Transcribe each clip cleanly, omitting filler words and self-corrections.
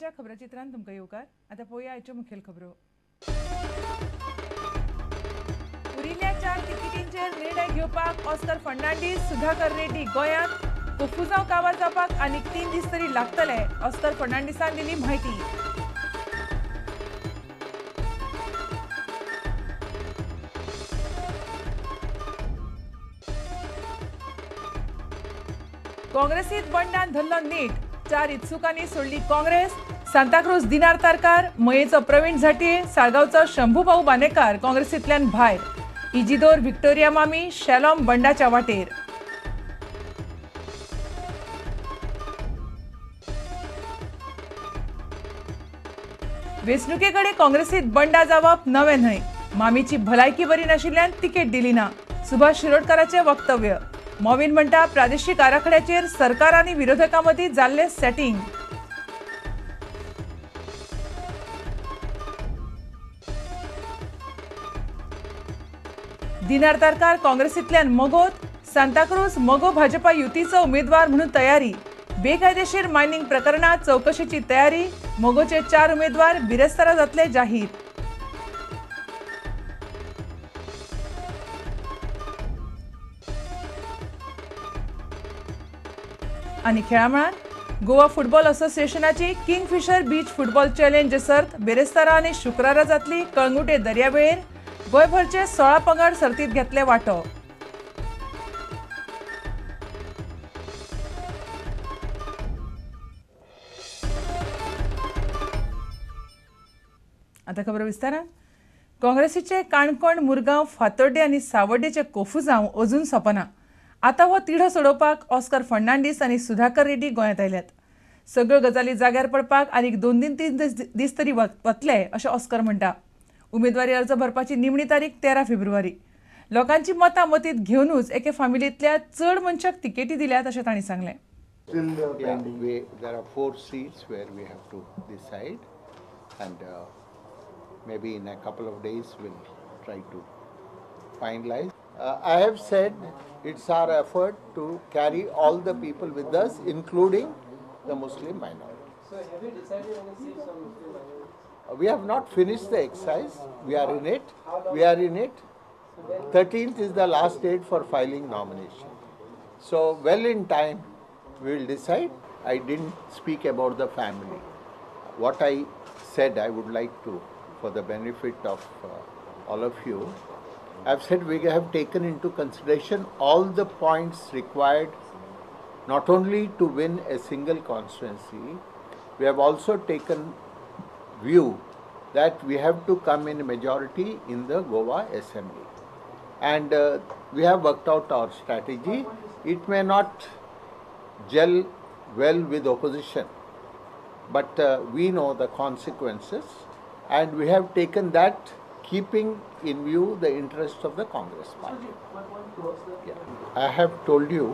दनपारच्या खबराचित्रान तुमकां येवकार. आतां पळोवया आयच्यो मुखेल खबरो. उरिल्ल्या 4 तिकेटींचेर निर्णय घेवपाक ऑस्कर फर्नांडीस, सुधाकर रेड्डी गोंयांत. कोफुजांव काबार जावपाक आनीक 3 दीस तरी लागतले, ऑस्कर फर्नांडीसान दिली म्हायती. काँग्रेसीत बंडान धरलो नेट, 4 इत्सुकांनी सोडली काँग्रेस. सांताक्रूज दिनार तारकार, मयेचो प्रवीण झांट्ये, साळगांवचो शंभूभाऊ बानेकार काँग्रेसींतल्यान भायर. इजिदोर व्हिक्टोरिया मामी, शॅलॉम बंडाच्या वाटेर. वेंचणुके कडेन काँग्रेसीत बंडा जावप नवें न्हय, मामीची भलायकी बरी नाशिल्ल्यान तिकेट दिली ना, सुभाष शिरोडकाराचें वक्तव्य. मॉविन म्हणटा प्रादेशीक आराखड्याचेर सरकार आनी विरोधकां मदीं जाल्लें सेटिंग. दिनार तारकार काँग्रेसींतल्यान मगोत, सांताक्रूज मगो भाजपा युतीचो उमेदवार म्हणून तयारी. बेकायदेशीर मायनिंग प्रकरणात चवकशेची तयारी, मगोचे 4 उमेदवार बिरेस्तारा जातले जाहीर. आनी खेळामळार गोवा फुटबॉल असोसिएशनाची किंगफिशर बीच फुटबॉल चॅलेंज सर्त बिरेस्तारा आनी शुक्रारा जातली कळंगुटे दर्यावेळेर. गोंयभरचे 16 पंगड सर्तीत घेतले वांटो. आतां खबर विस्तारान. काँग्रेसीचे काणकोण, मुरगांव, फातोड्डें आनी सावड्डेचे कोफुजांव अजून सोंपना. आतां हो तिढो सोडोवपाक ऑस्कर फर्नांडीस आनी सुधाकर रेड्डी गोंयांत आयल्यात. सगळ्यो गजाली जाग्यार पडपाक आनीक 2-3 दीस तरी वतले अशें ऑस्कर म्हणटा. उमेदवारी अर्ज भरपाची निमणी तारीख 13 फेब्रुवारी. लोकांची मतां मतींत घेवनूच एके फामिलींतल्या चड मनशाक तिकेटी दिल्यात अशें तांणी सांगलें. There are 4 seats where we have to decide, and maybe in a couple of days we'll try to finalize. I have said it's our effort to carry all the people with us, including the Muslim minority. So have you decided any seats on Muslim minority? We have not finished the exercise. We are in it. We are in it. 13th is the last date for filing nomination. So well in time we will decide. I didn't speak about the family. What I said I would like to, for the benefit of all of you, I have said we have taken into consideration all the points required not only to win a single constituency, we have also taken view that we have to come in majority in the Goa Assembly. And we have worked out our strategy. It may not gel well with opposition, but we know the consequences, and we have taken that keeping in view the interest of the Congress party. Yeah. I have told you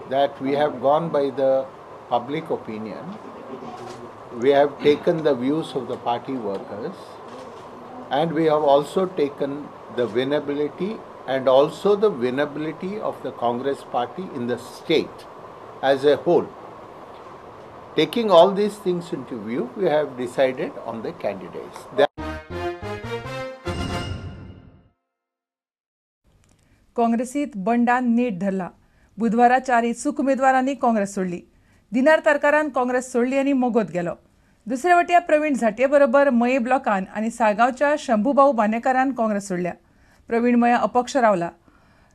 that we have gone by the public opinion. We have taken the views of the party workers, and we have also taken the winnability and also the winnability of the Congress party in the state as a whole. Taking all these things into view, we have decided on the candidates. काँग्रेसीत बंडान नेट धरला. बुधवारा 4 इत्सूक उमेदवारांनी काँग्रेस सोडली. दिनार तारकारान काँग्रेस सोडली आनी मगोत गेलो. दुसरे वटया प्रवीण झांट्ये बरोबर मये ब्लॉकान आनी साळगांवच्या शंभूभाऊ बानेकारान काँग्रेस सोडल्या. प्रवीण मया अपक्ष रावला.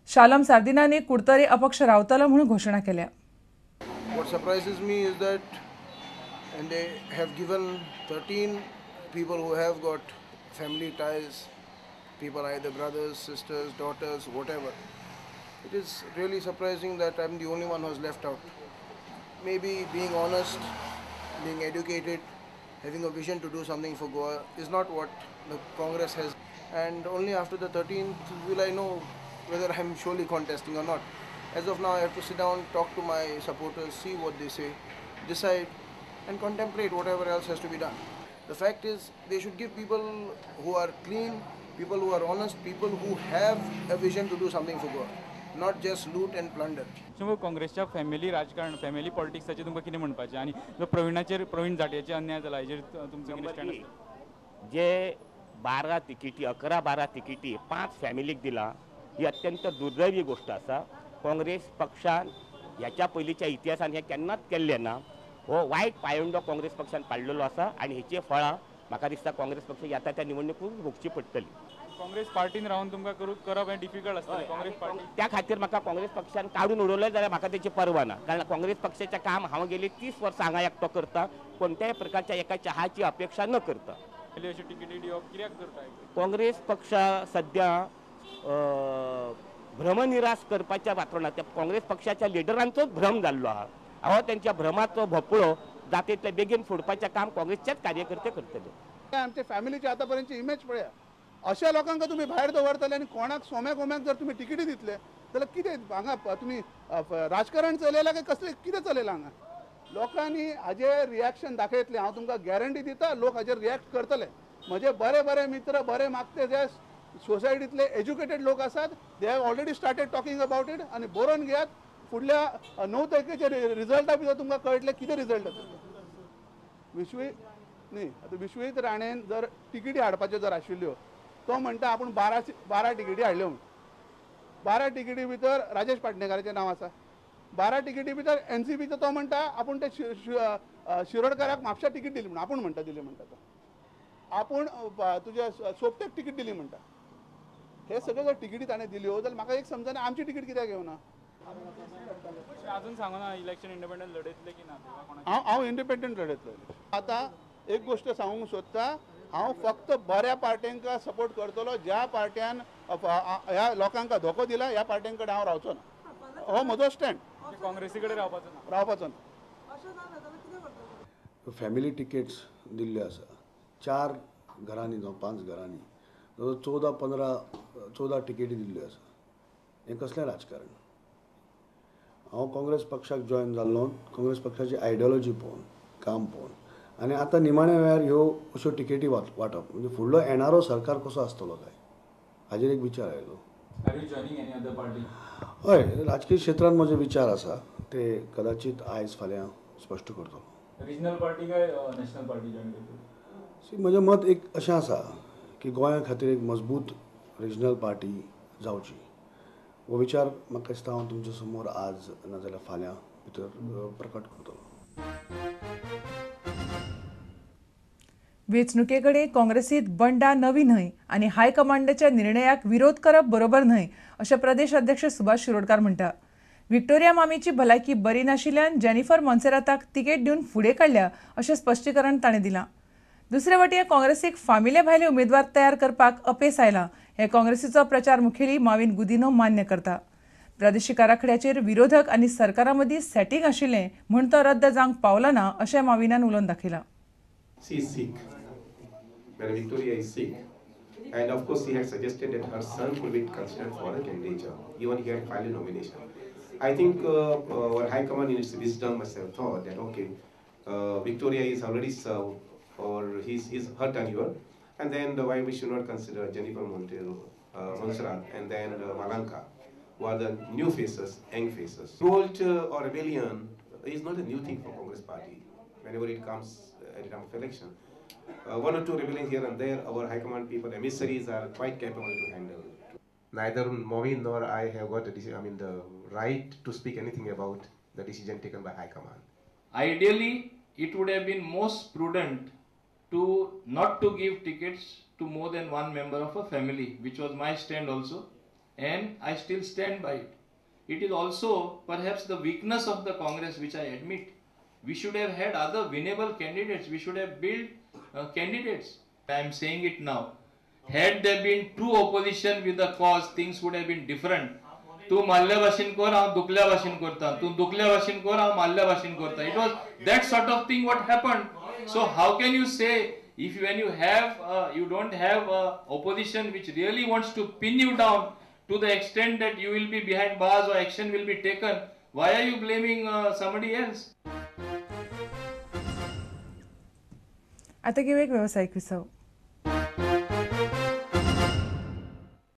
शालम सार्दिनांनी कुडतरी अपक्ष रावतलो म्हणून घोशणा केल्या. What surprises me is that, and they have given 13 people who have got family ties, people either brothers, sisters, daughters, whatever. It is really surprising that I'm the only one who has left out. Maybe being honest, being educated, having a vision to do something for Goa is not what the Congress has. And only after the 13th will I know whether I'm surely contesting or not. As of now, I have to sit down, talk to my supporters, see what they say, decide and contemplate whatever else has to be done. The fact is, they should give people who are clean, people who are honest, people who have a vision to do something for Goa. not just loot and plunder. तुमकां काँग्रेसच्या family राजकारण, family पॉलिटिक्साचेर तुमकां कितें म्हणपाचें आनी जो प्रवीणाचेर, प्रवीण झांट्याचेर अन्याय जाला हेजेर तुमचो कितें स्टँड आसा? जे 12 तिकेटी, 11-12 तिकेटी 5 फॅमिलीक दिला ही अत्यंत दुर्दैवी गोष्ट आसा. काँग्रेस पक्षान ह्याच्या पयलींच्या इतिहासान हें केन्नाच केल्लें ना. हो वायट पायंडो काँग्रेस पक्षान पाडलेलो आसा आनी हेची फळां म्हाका दिसता काँग्रेस पक्ष येता त्या निवडणुकून भोगची पडटली. काँग्रेस पार्टीन रावन तुमकां करप हें डिफिकल्ट आसतलें. काँग्रेस पार्टी त्या खातीर म्हाका काँग्रेस पक्षान काडून उडयलें जाल्यार म्हाका तेची पर्वा ना, कारण काँग्रेस पक्षाचें काम हांव गेली 30 वर्सां हांगा एकटो करता, कोणत्याय प्रकारच्या एका चहाची अपेक्षा न करता. अशी तिकेटी दिवप कित्याक करता? काँग्रेस पक्ष सद्या भ्रमनिरास करपाच्या वातावरणांत त्या काँग्रेस पक्षाच्या लिडरांचोच भ्रम जाल्लो आहा. हो तेंच्या भ्रमाचो भोपळो जाता बेगीन फोडपाचें काम काँग्रेसचेच कार्यकर्ते करतले. आमचे फॅमिलीची आतापर्यंतची इमेज पळया, अशा लोकांक तुमी भायर दवरतले आनी कोणाक सोम्या कोम्याक जर तुमी तिकेटी दितले जाल्यार कितें हांगा तुमी राजकारण चलयलां काय कसलें कितें चलयलां हांगा? लोकांनी हाजेर रिएक्शन दाखयतलें, हांव तुमकां गॅरंटी दिता, लोक हाजेर रिएक्ट करतले. म्हजे बरे बरे मित्र, बरे मागते जे सोसायटींतले एज्युकेटेड लोक आसात, they have already started talking about it. आनी बरोवन घेयात, फुडल्या 9 तारखेच्या रिजल्टा भितर तुमकां कळटलें कितें रिजल्ट येतलो. विश्वी न्ही, आतां विश्वजीत राणेन जर तिकेटी हाडपाच्यो जर आशिल्ल्यो, तो म्हणटा आपूण 12 तिकेटी हाडल्यो म्हूण. 12 तिकेटी भितर राजेश पाटणेकाराचें नांव आसा, 12 तिकेटी भितर एनसीपीचो तो म्हणटा आपूण ते शिरोडकाराक म्हापशा तिकीट दिली म्हणून आपूण म्हणटा दिली म्हणटा तो, आपूण तुज्या सोपटेक तिकीट दिली म्हणटा. हे सगळे जर तिकेटी ताणें दिल्यो जाल्यार म्हाका एक समजना आमची तिकीट कित्याक घेवना? अजून सांगूना इलेक्शन इंडिपेंडंट लढयतले की ना? हांव इंडिपेंडंट लढयतलो. आतां एक गोश्ट सांगूंक सोदता, हांव फक्त बऱ्या पार्ट्यांक सपोर्ट करतलो, ज्या पार्ट्यान ह्या लोकांक धोको दिला ह्या पार्ट्यां कडेन हांव रावचो ना. हो म्हजो स्टँड. काँग्रेसी कडेन रावपाचो ना? रावपाचो ना. फॅमिली टिकेट्स दिल्ल्यो आसा 4 घरांनी जावं 5 घरांनी 14, 15, 14 टिकेटी दिल्ल्यो आसा. हें कसलें राजकारण? हांव काँग्रेस पक्षाक जॉयन जाल्लो काँग्रेस पक्षाची आयडियोलॉजी पळोवन, काम पळोवन, आनी आतां निमाण्या वेळार ह्यो अश्यो टिकेटी वांटप म्हणजे फुडलो येणारो सरकार कसो आसतलो काय हाजेर एक विचार आयलो. हय, राजकीय क्षेत्रांत म्हजे विचार आसा ते कदाचित आयज फाल्यां स्पश्ट करतलो. रिजनल पार्टी काय नॅशनल पार्टी जॉयन करतलो? सी, म्हजें मत एक अशें आसा की गोंया खातीर एक मजबूत रिजनल पार्टी जावची. हो विचार म्हाका दिसता हांव तुमच्या समोर आज नाजाल्यार फाल्यां भितर प्रकट करतलो. वेंचणुके कडेन काँग्रेसीत बंडा नवी न्हय आनी हायकमांडाच्या निर्णयाक विरोध करप बरोबर न्हय अशें प्रदेश अध्यक्ष सुभाष शिरोडकार म्हणटा. विक्टोरिया मामीची भलायकी बरी नाशिल्ल्यान जेनिफर मोन्सेराताक तिकेट दिवन फुडें काडल्या अशें स्पश्टीकरण ताणें दिलां. दुसरे वटेन काँग्रेसीक फामिले भायले उमेदवार तयार करपाक अपेस आयलां हें काँग्रेसीचो प्रचार मुखेली माविन गुदिनो मान्य करता. प्रादेशीक आराखड्याचेर विरोधक आनी सरकारा मदीं सेटींग आशिल्लें म्हूण तो रद्द जावंक पावलो ना अशें माविनान उलोवन दाखयलां. She is sick. Madam Victoria is sick, and of course she had suggested that her son could be considered for a candidature. Even he had filed a nomination. I think our High Command in its wisdom must have thought that okay, Victoria is already served for his her tenure, and then why we should not consider Jennifer Montero, Montserrat, and then Malanka, who are the new faces, young faces. Revolt or rebellion is not a new thing for Congress party. Whenever it comes at the time of election, one or two rebellions here and there, our High Command people, emissaries are quite capable to handle. Neither Movin nor I have got the decision, I mean the right to speak anything about the decision taken by High Command. Ideally, it would have been most prudent to not to give tickets to more than one member of a family, which was my stand also, and I still stand by it. It is also perhaps the weakness of the Congress, which I admit. We should have had other winnable candidates. We should have built candidates. I am saying it now. Had there been true opposition with the cause, things would have been different. तू मारल्या भाशेन कर, हांव दुखल्या भाशेन करता. तू दुखल्या भाशेन कर, हांव मारल्या भाशेन करता. It was that sort of thing what happened. So how can you say if when you have you don't have opposition which really wants to pin you down to the extent that you will be behind bars or action will be taken, why are you blaming somebody else? आता घेऊया एक व्यावसायिक विसव.